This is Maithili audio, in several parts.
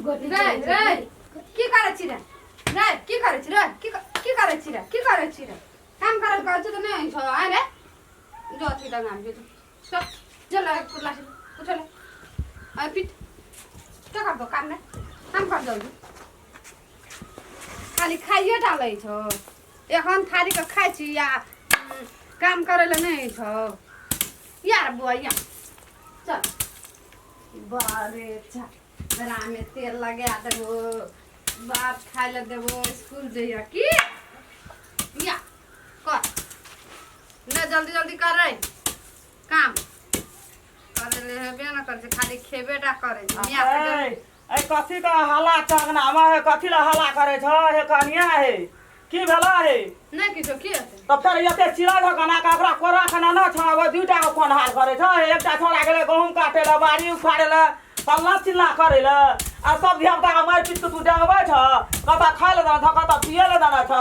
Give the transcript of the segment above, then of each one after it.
गोटी रे रे की करै छी रे रे की करै छी रे की की करै छी रे की करै छी रे काम करल कहै छी तऽ नहि छौ आइ रे जो अथी डंगा जो चल चल कुला से उठल आइ पीट क्या कर दो काम ने काम कर जल्दी खाली खाइए टा लै छौ एखन थारी के खाइ छी या काम करै लए नहि छौ यार बुआ या चल बारे अच्छा रामे तेल लगा देबो भात खाइ लए देबो स्कूल जइया की या कर ने जल्दी जल्दी कर रे काम करे ले हेबे न करे छै खाली खेबे टा करे छै मियाँ से ए ए कथी का हल्ला चगना में है कथी ला हल्ला करे छ हे कनिया हे की भेला हे नहि किछो की हेतै तऽ फेर एते चिड़ै धऽ कना कऽ ओकरा कोरा खाना न छ ओहि दूटा के कोन हाल करे छ हे एकटा छोड़ा गेलै गहूम काटे लए बाड़ी उखाड़े लए फल्ला चिल्ला करे लए आ सब धिया पुता के मारि पीट के तू डेंगबै छ कतऽ खाय लए देना छ कतऽ पिए लए देना छ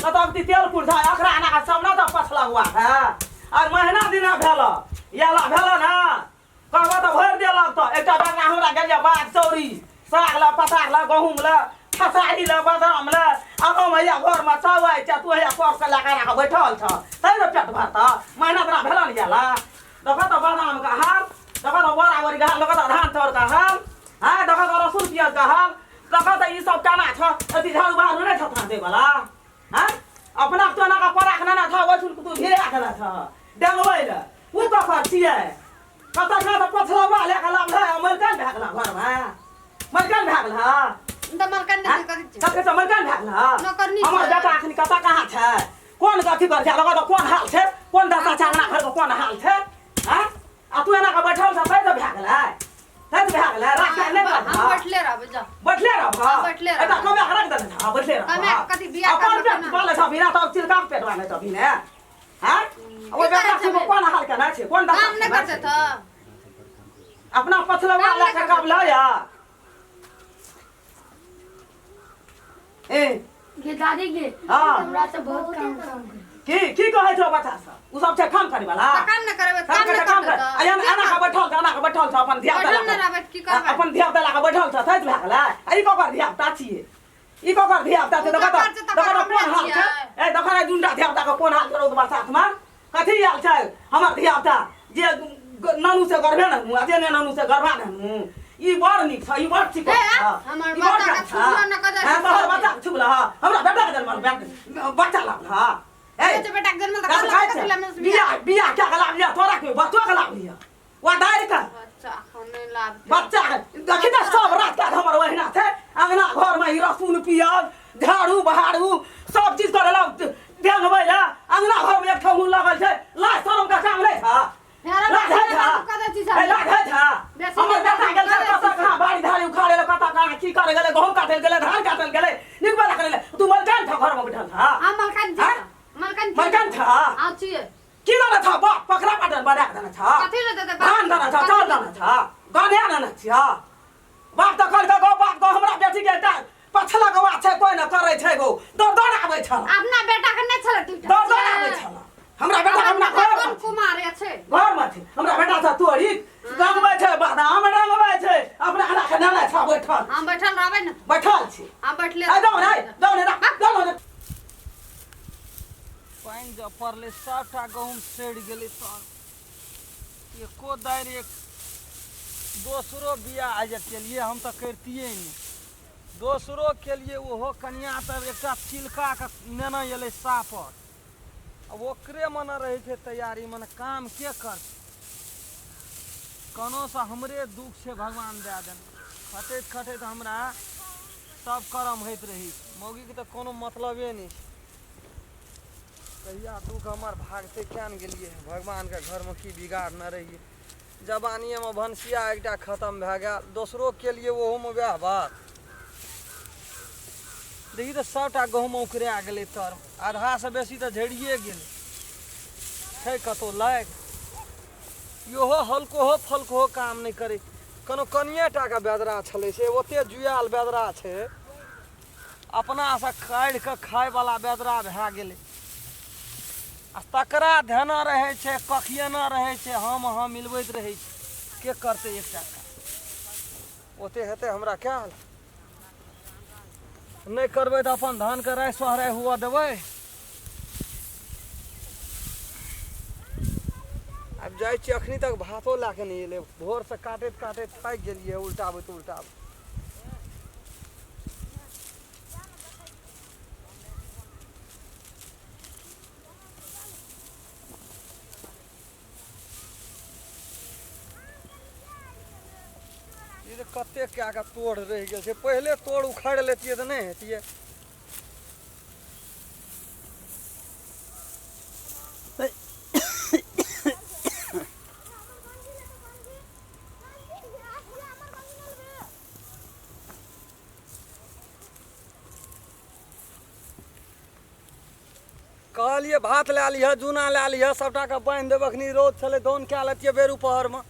कतऽ अथी तेल कुर छ अखरा एना के सब न छ पछला हुआ है आ महीना दिना भेल इएह भेल ने कहबह तऽ भरि देलक तऽ एकटा बगना हमरा गेलियै बाग चौरी साग लए पसार लए गहूँम लए खेसारी लए बादाम लए आ हम हैया घरमे चौआइ छै तू हैया कर के लए कऽ राख बैठल छ तै ने पेट भरतऽ महीना दिना भेल ने गेला देखऽ तऽ बादामके हाल देखऽ तऽ बोरा बोरीके हाल देखऽ तऽ धान चाउरके हाल हँ देखऽ तऽ रसून पियाजके हाल देखऽ तऽ ई सब केना छ अथी झाड़ू बहारू नहि छ थान दैवला हँ अपना तो एना कऽ कोरा के नेने छ ओहिठुन तू भिड़ा के छ डेंगबै लए ओ ककर छियै कतऽ ना तऽ पछलौआ लए कऽ लाबलै अमेरिकन भए गेल घरमे मलकन भए गेल हँ तऽ मलकन नहि करै छै कते छै मलकन भए गेल हँ नौकरनी हमर छै। बेटा अखन कतऽ कहाँ छै कोन अथी कर छै लगऽ तऽ कोन हाल छै कोन दशा छै अंगना घरके कोन हाल छै हँ आ तू एना कऽ बैठल छ तै तऽ भए गेलै तै तऽ भए गेलै राख नहि हम कर बैठले रहबै जा बैठले रहब बैठले रहब। एता कमे रख देने छ बैठले रहब कमे कथी बियाह अपन करलक पेट ना? पालै छ बिना तब चिलका के पेट बान्है छ बिना हैं ओ की बेटा करै छै छबै? कोन हाल केना छै कोन दशा काम नहि केना करतै छै? तऽ अपना पछलौआ काम लए नहि कऽ करतै। कब लया ए गे दादी गे हाँ। हमरा तऽ बहुत काम काम करे की की कहै छौ बच्चा सब उ सब छै काम करे वाला तऽ काम नहि करबै काम काम करे नहि काम करतै करे तऽ आ एना एना के बैठल छ एना के बैठल छ अपन धिया बैठल नहि रहबै तऽ की करबै? अपन धिया पुता लए के बैठल छ थैत भए गेलै आ ई ककर धिया पुता छियै ई ककर धिया पुता छै ओ देखऽ ककर तऽ छै तकर देखऽ तऽ हमरा कोन हाल छै छियै। ए देखऽ ने दुनटा धिया पुता के कोन हाल छै रौद बरसात मे कथी आयल छै हमर धिया पुता जे नानू से गर्भे ने हूँ आ जे ने नानू से गर्भा ने हूँ ई बड़ नीक छ ई बड़ ठीक ए, छ हमर ई बड़ बच्चा के नीक छ। छुबलो न कऽ जाइ हैं, छै तोहर सब बच्चा के छुबल ह हमरा बेटा के जन्मल बच्चा लाबल ह ए जे बेटा के जन्मल तऽ काज कहलक खाइ कथी छै लए हमरा से बियाह बियाह क्या के लाब लिअ तोरा के बच्चो के लाब लिअ वा दारि के बच्चा एखन नहि लाबतै बच्चा के देखी तऽ सब रात के हमर ओहिना छै अंगना घर में ई रसून पियाज झाड़ू बहारू सब चीज करे ला डेंगबै ला अंगना घर में एक ठेहुन लगल छै लाज शरम के काम नहि छ फेर लाज है छ कऽ दै छी सब। ए, लाज है छ बेसी हमर बेटा गेल छै कऽ दै कतऽ छी कहाँ बाड़ी धारी उखाड़े ला कतऽ कहाँ की करे गेलै गहूम काटे गेलै धान काटे गेलै नीक बेला करे तू मलकान छ घर में बैठल छ हम मलकान छी आँय? मलकान छी मलकान छ हाँ छियै की देने छ बाप पकड़ा पाटन बना के देने छ कथी लए देतै बाप? धान देने छ चाउर देने छ गने देने छिय बाप तऽ कहलकै गो बाप गो हमरा बेटी के एकटा पछला गवा छै कोइ न करै छै गो दौड़ दौड़ आबै छल अपना बेटा के नहि छलै दूटा दौड़ दौड़ आबै छल हमरा बेटा अपना घर कोन मे कुमार छै घर मे छै हमरा बेटा छ तोरी रंगबै छै बादाम रंगबै छै अपना अना के नेने छ बैठल हम बैठल रहबै ने बैठल छी हम बैठले आ जाउ रे जाउ रे जाउ रे पानि जब पड़लै सभटा गहूँम सड़ि गेलै तर एको दारि एक दोसरो बियाह जे केलियै हम तऽ करितियै नहि दोसरो केलियै ओहो कनिआँ तऽ एकटा चिलकाके नेने एलै सापर आब ओकरे मने रहै छै तैयारी मने काम के करतै कोनोसँ हमरे दुःख छै भगवान दए देने खटैत खटैत हमरा सब करम होइत रहै छै मौगीके तऽ कोनो मतलबे नहि छै कहिया दुःख हमर भागतै किया ने गेलियै भगवानके घरमे की बिगाड़ने रहियै जवानिएमे भनसिया एकटा खतम भए गेल दोसरो केलियै ओहोमे वएह बात देखी तऽ सभटा गहूँम औकरा गेलै तर आधासँ बेसी तऽ झड़िए गेलै छै कतहु लागि इहो हल्कोहो फल्कोहो काम नहि करै कोनो कनिए टाके बेदरा छलै से ओतेक जुआयल बेदरा छै अपनासँ काढ़ि कऽ खायवला बेदरा भए गेलै आ तकरा धेने रहै छै कखियेने रहै छै हम अहाँ मिलबैत रहै छी के करतै एकटा काज ओते हेतै हमरा कयल नहि करबै तऽ अपन धानके राइ सोहराइ हुअ देबै। आब जाइ छियै, अखनी तक भातो लए कऽ नहि एलै। भोरसँ काटैत काटैत थाकि गेलियै उल्टाबैत उल्टाबैत। ई जे कते कए कऽ तोड़ रहि गेल छै, पहिले तोड़ उखाड़ि लेतियै तऽ नहि हेतियै। कहलियै भात लए लिहऽ, जूना लए लिहऽ, सभटाके बान्हि देब। अखनी रौद छलै, दौन कए लेतियै बेरू पहरमे।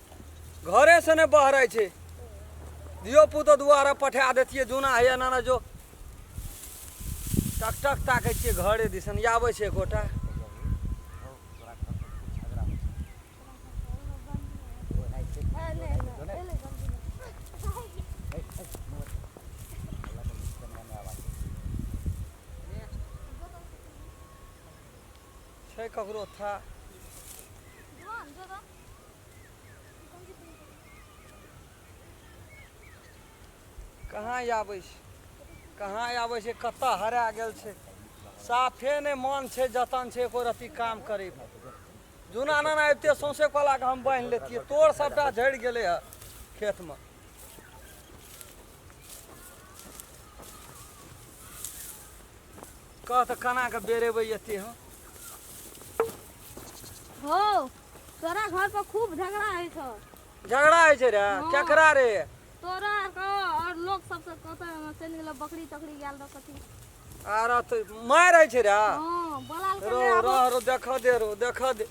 घरेसँ नहि बहरै छै। धियो पुतो दुआरे पठा दैतियै जूना, हैया नाना जो। टक टक ताकै छियै घरे दिसन, आबै छै एकोटा। छै ककरो था? कहाँ आबै छै, कहाँ आबै छै, कतऽ हरा गेल छै? साफे नहि मन छै, जतन छै एको रत्ती काम करै पर। जूना नाना अबिते सौंसे कोलाके हम बान्हि लेतियै। तोड़ सबटा झड़ि गेलै हँ खेतमे। कह तऽ केना कऽ बेरेबै एते हम? हो, तोरा घर पर खूब झगड़ा होइ छौ। झगड़ा होइ छै रे? हँ। केकरा रे? तोरा आरके और लोक सबसँ। कतऽ चलि गेलो, बकरी तकरी गेल रह कथी। आर तऽ मारि होइ छै रे? हँ, बोलाल के रो नहि आबो। रह रो, देख दे रो, देख दे,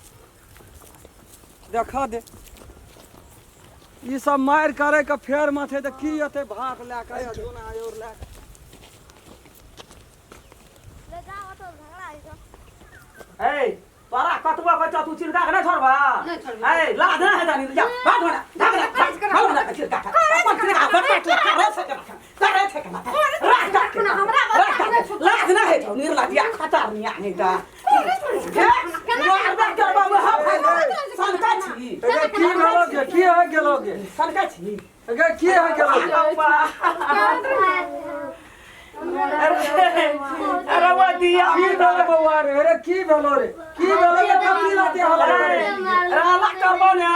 देख दे। ई सब मारि करे के फेर मे छै तऽ की एते भात लए कऽ या जूना और लए कऽ। ले जा, ओतऽ झगड़ा होइ छौ। ए तोरा कतबो कहै छौ, तू चिलका के नहि छोड़बा। नहि छोड़बै। ए लाज नहि हेतनि? जा भाग होना, भाग ना, भाग ना। चिलका के अपन चिलका बड़ काट करे छै केना, करे छै केना? राख राख के हमरा बच्चा राख। लाज नहि हेतौ निर्लज्जिया खतरनिया नहि तऽ मारबे करबा। वह सनका छी। गे, की भेलो गे? की होइ गेलो गे? सनका छी। गे, की होइ गेलो गे? अरे वो दिया। की भेलो बौआ रे? अरे की भेलो रे, की भेलो गे? कथी लाते हल्ला करे? अरे हल्ला करबो ने।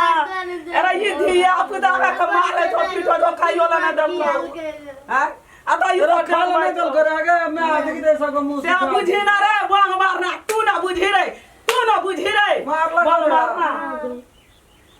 अरे ई धिया पुता के मारे छौ, पीटो छौ, खाइयो ला ना देलको हैं। आ तो ई तोरा खाय ला नहि देलको रे? गे मैं देखि दे सबके मुँह से सुखा। बुझी ना रे, बोंग मारना तू ना बुझी रे, तू ना बुझी रे। मारलक बोंग रे। मारना तू।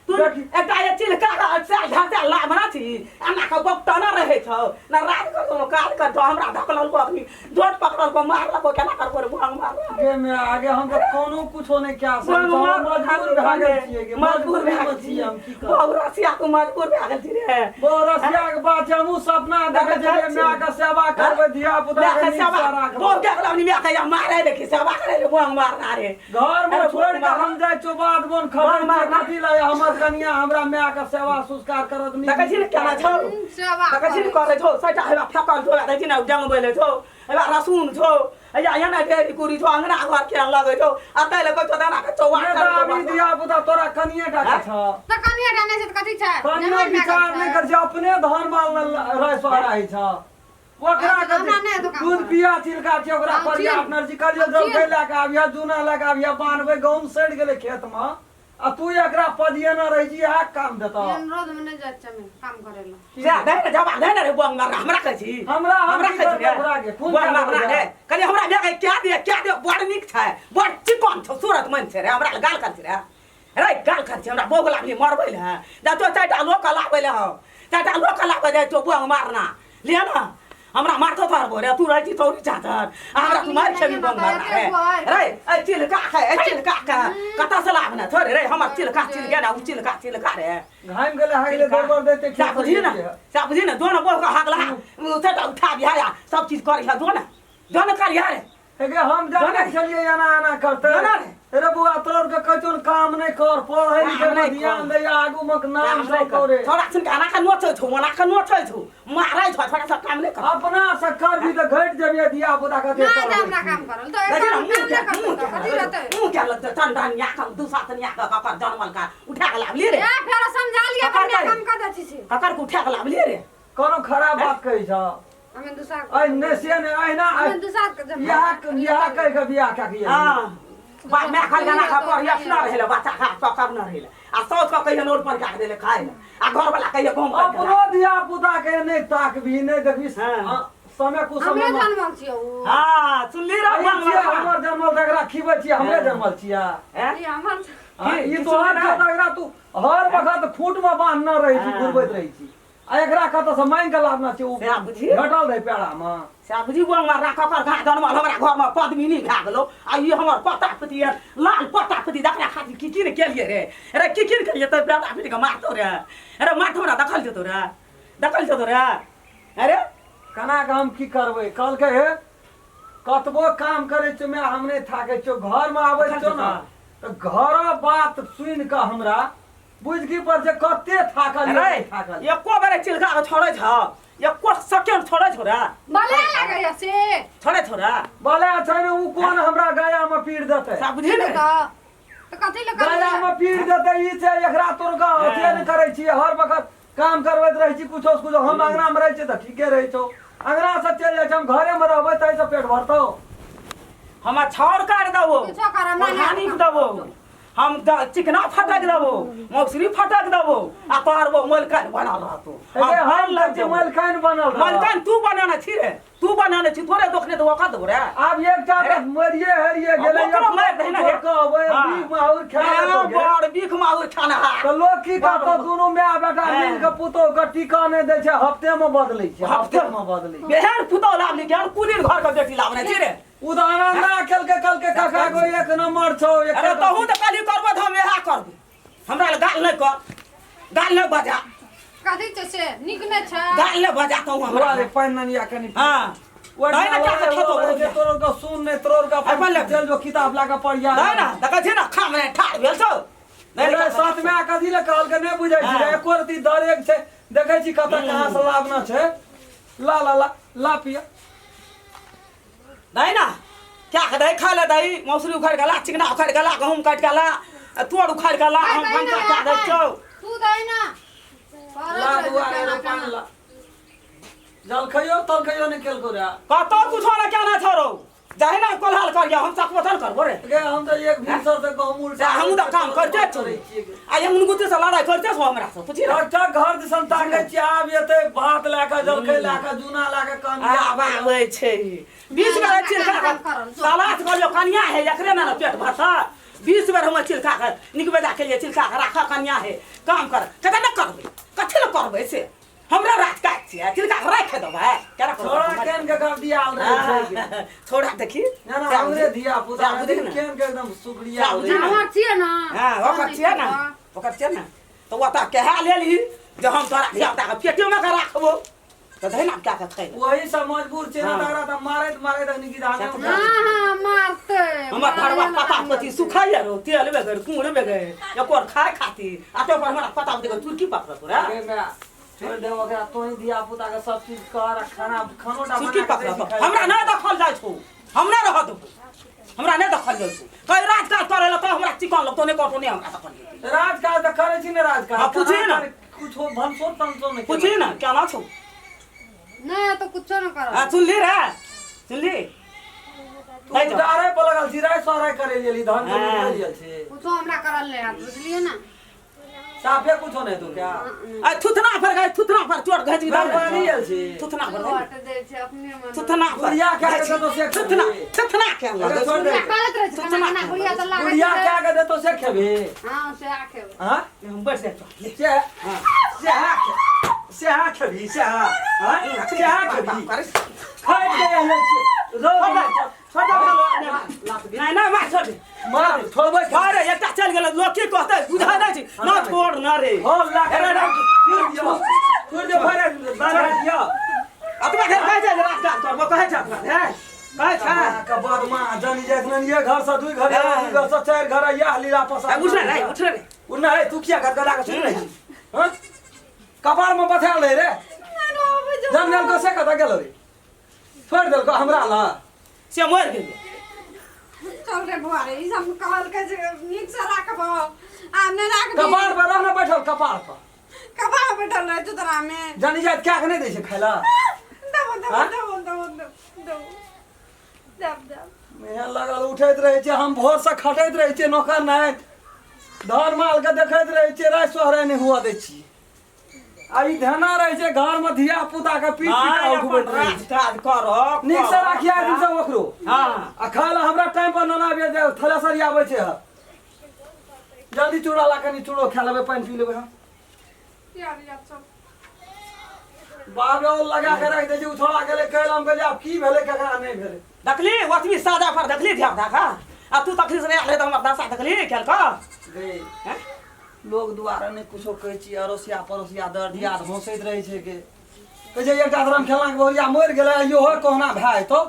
देखी। एकटा ये चिलका के से झाँसे लाभना छी, एना के गोपता ना रहै छौ ना रात के कोनो काज करतौ। हमरा धकललको अखनी, जोट पकड़लको, मारलको। केना करबो रे बोंग मारना? गे मैं आगे हम तऽ कोनो कुछो नहि कए सकै बोंग छी। हम मार मजबूर भए गेल छियै गे। मजबूर भए मजबूरीमे गेल छियै, हम की करब? बहु रसिया, तू मजबूर भए गेल छी रे। बौ रसिया के बात छै। हमहूँ सपना देखै छियै जे माय के सेवा करबै, धिया पुता के माय के नीक सेवा से राखबै। बोल के अपनी माय के मारे देखी, सेवा करे रे बोंग मारना रे। घर में अरे छोड़ के हम जाइ छियौ बाध बन खबर मार, मार। कथी लए? हमर कनिया हमरा माय के सेवा संस्कार करत नीक। देखै छी ने केना छौ? सेवा। देखै छी ने करै छौ? सैटा हेबा फेकल छौ, देखै छी ने जंगबै छौ, हेबा रसून छौ, हैया एना ढेरी कुरी छौ, अंगना घर के लगै छौ। आ तै लए कहै छौ तेना के चौआ। नहि तऽ आब ई धिया पुता तोरा कनिये टा के छौ? तऽ कनिये टा नहि छै तऽ कथी छै? कनियो विचार नहि करै छै, अपने धन माल रह सोहराइ छौ। ओकरा हमरा नहि हेतौ काम दूध करऽ। पिया चिलका छै, ओकरा हम पर्याप्त नर्जी। कहलियै हम जलखै लए कऽ आबिह, जूना लए कऽ आबिह, बान्हबै, गहूँम सड़ि गेलै खेतमे आ तू एकरा पदियेने रहै छी, इएह काम देतौ। एहन रौद में नहि जाइ छियै काम करे ला। जा दे ने, जवाब दे ने रे बोंग मारना। हमरा कहै छी? हमरा हम हमरा की कहै छी करबै रे? ओकरा के? कोन बोंग काज मारना करबै? रे, कहलियै हमरा माय के क्या दे, क्या दे। बड़ नीक छै, बड़ चिकन छौ, सूरत मन छै रे। हमरा लग गाल कर छै रे, रे गाल कर छै। हमरा बौग लागली मरबै ले जा तो चारिटा लोक लाबै ले, हम चारिटा लोक लाबै जाइ छौ। बोंग मारना लिअ ने, हमरा मारतो तोहर रे। तू रहै छी चौरी चाचर आ हमरा तू मारि खेबी बोंग मारना रे। रे ए चिलका के, ए चिलका के कतऽ से लाबने थोड़े रे? हमर चिलका चिल गेल ओ चिलका, चिलका रे। घामि गेलै, हारि गेलै, गोबर दैते सा बुझी ने, सा बुझी ने। जो ने बोल के हाकला सेटा उठा बिहा सब चीज करिहा। जो ने, जो ने करिहा रे। हेगे हम जाने छलियै एना एना करते। जाना रे। रे बुआ, तोर के कहै छौ काम नहि कर, पढ़ै लिखै काम मे नहि ध्यान कर। दे, आगू मे नाम सब तोरे। छोड़ा सुन के एना के नोचै छौ, ओना के नोचै छौ, मारै छौ, छोड़ा सब काम नहि कर। अपना से करबी तऽ घटि जेबी, धिया पुता के नहि जे हमरा काम करल तऽ देखी काम ना, मुँह नहि के करतै मुँह तऽ कथी के रहतै? मुँह के लगतै चंदन या कम दू सात या के ककर जनमल का उठा के लाबलियै रे। ए फेर समझा लिअ, ककर अपने करी? काम कर दै छी से। ककर के उठा के लाबलियै रे? कोनो खराब बात कहै छ? हमे दूसरा ऐ नहि से नहि, अहिना हमे दूसरा के जमा इएह इएह कहि के बियाह कए के हाँ, बाप माय खाली गाना खा पढ़िया न रहले, बच्चा खा पकड़ न रहले, आ सौच के कहियो नोट पर काट देले खाए ले, आ घर वाला कहियो गम अपनो धिया पुता के नहि ताकबी, नहि देखबी। हाँ। समय कुसमय हमरे मे जनमल छियै उ। हाँ, सुनली रे? ई छियै हमर जनमल तऽ एकरा खिबै छियै, हमरे जनमल छियै। हैं? ई हमर हाँ, की? ई की तोहर सुनली छौ तऽ एकरा तू हर वखत खूट में बान्हने रहै छी, हाँ। घुरबैत रहै छी, आ एकरा कतऽ से मांगि के लाबना छै? ओ सएह बुझी। घटल रहै पेड़ा मे। से बुझी बुआ रा ककर घा जनमल हमरा घर में पद्मिनी भए गेलो, आ ई हमर पता पति लाल पता पति जकरा खातिर की की ने केलिए रे। अरे की की ने केलिए तऽ बेटा बेटी के मारतो रे। अरे मारतो हमरा देखल जेतो रे, देखल जेतो रे। अरे केना के हम की करबै? कहलकै हे कतबो काम करै छियौ माय, हम नहि थाकै छियौ, घरमे आबै छियौ ने तऽ घर बात सुनि कऽ हमरा बुझि की पर जे कते थाकल अरे यऽ, थाकल। एको बेर चिलका के छोड़ै छ, एको सेकेंड छोड़ै छौ रे? भले लागैया से। छोड़ै छौ रे? भले छै ने, ओ कोन हमरा गया मे पीर देतै? सब बुझी ने। तऽ तऽ कथी लए गया करबै? मे पीर देतै ई छै, एकरा तोर के अथिये नहि करै छियै, हर वखत काम करबैत रहै छी कुछो से कुछो। हम अंगना मे रहै छियै तऽ ठीके रहै छौ, अंगना से चलि जाइ छै, हम घरे मे रहबै ताहिसँ पेट भरतौ? हमरा छाउर काटि देबो, किछो कर, हमरा नहि कोल्हानी देबो, हम चिकना फटक देबो, मौसरी फटक देबो, आ तोहर वो मलकान बनल रहतो। हे हम कहै छियै मलकान बनल रहत। मलकान तू बनाने छी रे, तू बनाने छी, तोरे दोखने तऽ ओकर देबो रे। आब एकटा तऽ मरिए हरिए गेलै, ओकरो मारि दही ने रे। कहबै हाँ। बीख माहुर खा लेतौ गे। बड़ बीख माहुर खानहार। तऽ लोक की कहतौ? दुनू माय बेटा हाँ। मिल के पुतोह के टीका नहि दै छै, हफ्ते मे बदलै छै, हफ्ते हफ्ते मे बदलै छै। बेहन पुतोह लाबली, केहन कुलीन घर के बेटी लाबने छी रे। ओ तऽ आनन्दा केलकै, कहलकै काका गो एक नंबर छौ एक। अरे तहू तऽ कहली करबो तऽ हम इएह करबो, हमरा लग गाल नहि कर, गाल नहि बजा। कथी छै से नीक नहि छै? गाल नहि बजा तहू हमरा। अरे पानि ननिया कनि। हाँ, ओहि नहीं ना, क्या खेतो? तोर के सुन नहि, तोर के अपन ले। चल जो किताब ला के पढ़िया। नहीं ना, देखै छी ना खा मने ठाढ़ भेल छौ। नहीं अरे ना, साथ में कथी ले कहलकै नहि बुझै छी? हाँ। एको रति दरेक छै, देखै छी कतऽ कहाँ से लाबना छै। ला ला ला ला पिया। नहीं ना, क्या के दही खा ले, दही मौसरी उखाड़ के ला, चिकना उखाड़ के ला, गहूम काट के ला, तोड़ उखाड़ के ला, हम दही ना, भनसा कए दै छौ। तू दही ना। ला बुआ रे पान ला। जलखैयो तलखैयो नहि केलको रे? कतौ कुछो ने केना छौ रौ, जाहि ना कोल्हाल करिया, हम सकबोथन करबो रे। गे हम तऽ एक भिनसर से गहूम उल्टा हमहूँ तऽ काम करते छी, आ यमुनगुती से लड़ाइ करते छौ हमरा से पुछि। डॉक्टर घर दिसन ताकै छियै, आब एतै भात लए कऽ, जलखै लए कऽ, जूना लए कऽ कम आब आबै छै 20 बेर चिलका के साला से कहलियो कनिया है, एकरे ना पेट भरता। 20 बेर हम चिलका के नीक बेजा के लिए चिलका के राख, कनिया है काम कर, कते न करबै, कथी ल करबै से? हमरा राज काज छियै, चिलका के राख देबै केना छोड़ा करबै? केन के कर दियाल रहै छै। छोड़ा देखी ना ना, हमरे धिया पुता बुझी ने। केन के एकदम सुगड़िया। बुझी ने। हमर छियै ना। हाँ, ओकर छियै ना, ओकर छियै ना, तऽ ओतऽ कहा लेलही जे हम तोरा धिया पुता के पेटेमे के राखबो तऽ दही ना क्या के खैबै। वही सब मजबूर छै ने। हाँ। तकरा तऽ मारैत मारैत अखनी की धाने। हाँ हाँ, मारतै। हमर घरवा पता पति सुखाइए रो, तेल बेगर कुड़ बेगर एकर खाय खातिर, आ तो पर हमरा पता पति के तुर्की पकड़त रे। गे माय, छोड़ि दे ओकरा, तोही धिया पुता के सब चीज कर आ खाना खानो टा तुर्की बना के दै पकड़त छी खाइ। हमरा नहि देखल जाइ छौ, हमरा रह देबो, हमरा नहि देखल जाइ छौ। कहीं राजकाज करे ला तो हमरा चिकन लगतो नहि, कटो नहि हमरा देखल जेतै। राजकाज तऽ करै छी ने राजकाज? हाँ, पूछी ना। कुछो भनसो तनसो नहि? पूछी ना केना छौ। नहि तऽ कुछो नहि करब। आ सुनली रे, सुनली? तू डारे पर लगल छी रे, सराय करे गेली धान के हाँ। गेल छी। कुछो हमरा करल नहि हैत, बुझलियै ने? साफे कुछो नहि तू क्या? आ थुथना पर गए, थुथना पर चोट घच मेहरबानी दे आयल छी। थुथना पर हट दै छै अपने मन। थुथना पर बुढ़िया क्या के देतो से थुथना खेबही? थुथना के अरे छोड़ दे। बुढ़िया करैत रहै छै केना केना, बुढ़िया तऽ लागै बुढ़िया छै। क्या के देतो से खेबही? हाँ, से आ खेबै। हाँ? हम बैठ जाय ले। से सेहा सेहा खेबही सेहा? हाँ, सेहा खेबही? खाइ के आयल छी रोज। नहीं नहीं, मार, छोड़ दे। मार छोड़बै? अरे एकटा चल गेल, लोग की कहतै बुझाय नहि छै ना, छोड़ ना रे। हो ला। अरे रे, छोड़ दियो, छोड़ दियो, भरे बाहर दियो। अतबा देर कहै छै जे राजकाज करबो, कहै छै अतबा देर। कहै छै के बदमा जानी जाइत ने ये घर से दुई घर हाँ। दुई घर से चारि घर यह लीला पसार उठ रे उठ रे उठ है तू किया गदगदा के सुन रही छी हां कपार में बथायल रहे रे जंगल को से कतऽ गेलो रे छोड़ देलको हमरा ला से मरि गेलै चल रे बुआ रे ई सब कहलकै जे नीक से राखब आ नहि राखबी कपार पर रह ने बैठल कपार पर कपार बैठल रहै छौ तोरा मे जानी जाइत क्या के नहि दै छै खाय ला दबो दबो हाँ? दबो दबो दबो दब दब एहन लगल उठैत रहै छै हम भोर से खटैत रहै छियै नौकर नहि धान माल के देखैत रहै छियै राति सोहरै नहि हुअ दै छियै आ ई धेना रहै छै घर में धिया पुता के पीट पीट हाँ, के उठबैत अपन रहै छै राज काज कर नीक से राखिया दिन से ओकरो हाँ आ खाय ला हमरा टाइम पर नना आबि जाय थलेसरी आबै छै हँ। जल्दी चूड़ा ला कनि चूड़ो खा लेबै पानि पी लेबै हम यार यार चल बाप रे ओ लगा के राखि दै छै ओ छोड़ा गेलै कैल हम कहलियै आब की भेलै ककरा नहि भेलै देखली ओतबी सादा पर देखली धिया पुता का आ तू तखनी से नहि आयल रहै तऽ हमर दशा देखली खेल कऽ गे हैं? लोग दुआरे नहि कुछो कहै छी अड़ोसिया पड़ोसिया दर दियाद हँसैत रहै छै गे कहै छै एकटा धर्म खेलनाके बहुरिया मरि गेलै आ इहो कहुना भए जेतौ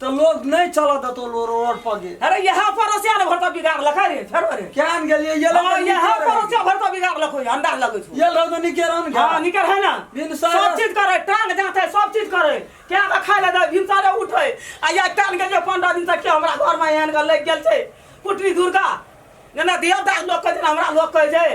तऽ लोग नहि चलऽ देतौ लो रोड पर गे अरे यहाँ पड़ोसिया ने भरता बिगाड़ लखा रे फेरो रे केहन गेलियै ये हाँ, यहाँ पड़ोसिया भरता बिगाड़ लखो अंदाज लगै छौ ये रहो तऽ नीके रहन हाँ निकल है ना बिन सब सारा- चीज करे टांग जाते सब चीज करे क्या के खाय ले दे भिनसरे उठे आ या टांग के जे 15 दिन तक के हमरा घर में एहन के लग गेल छै पुटरी दुर्गा जेना धिया पुता लोक कहै छै ने हमरा लोक कहै छै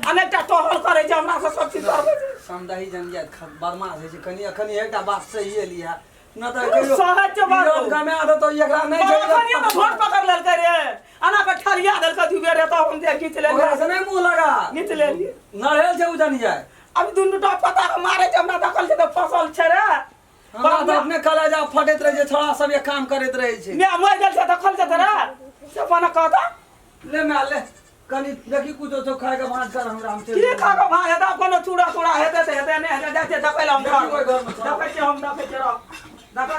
आ नहि एकटा टहल करै छै हमरा से सब चीज करबै छै समदाही जनजात बदमाश होइ छै कनि एखन एकटा बात सही एलियै न तऽ कहियो सहज छै बात। विरोध गमा देतौ एकरा नहि छै अखनिये तऽ भोट पकड़ लेलकै रे एना के ठरिया देलकै दू बेर तऽ हम जे घीच ओकरा लेलियै से नहि मुँह लगा घीच लेलियै नढ़ेल छै ओ जन जाय अभी दुनू टा पता के मारे छै हमरा देखल छै तऽ फसल छै रे हमरा तऽ अपने कलेजा फटैत रहै छै छोड़ा सब एक काम करैत रहै छै मैं मरि गेल छै देखल छै तऽ रे से अपन कहता ले माय ले कनि देखी कुछो छौ खाय के भाँज कर हमरा हम चलि की खा के भाय हेतै कोनो चूड़ा तूड़ा हेतै तऽ हेतै नहि हेतै जाइ छियै देखै लए हम देखी ओहि घरमे देखै छियै हम देखै छियै रह।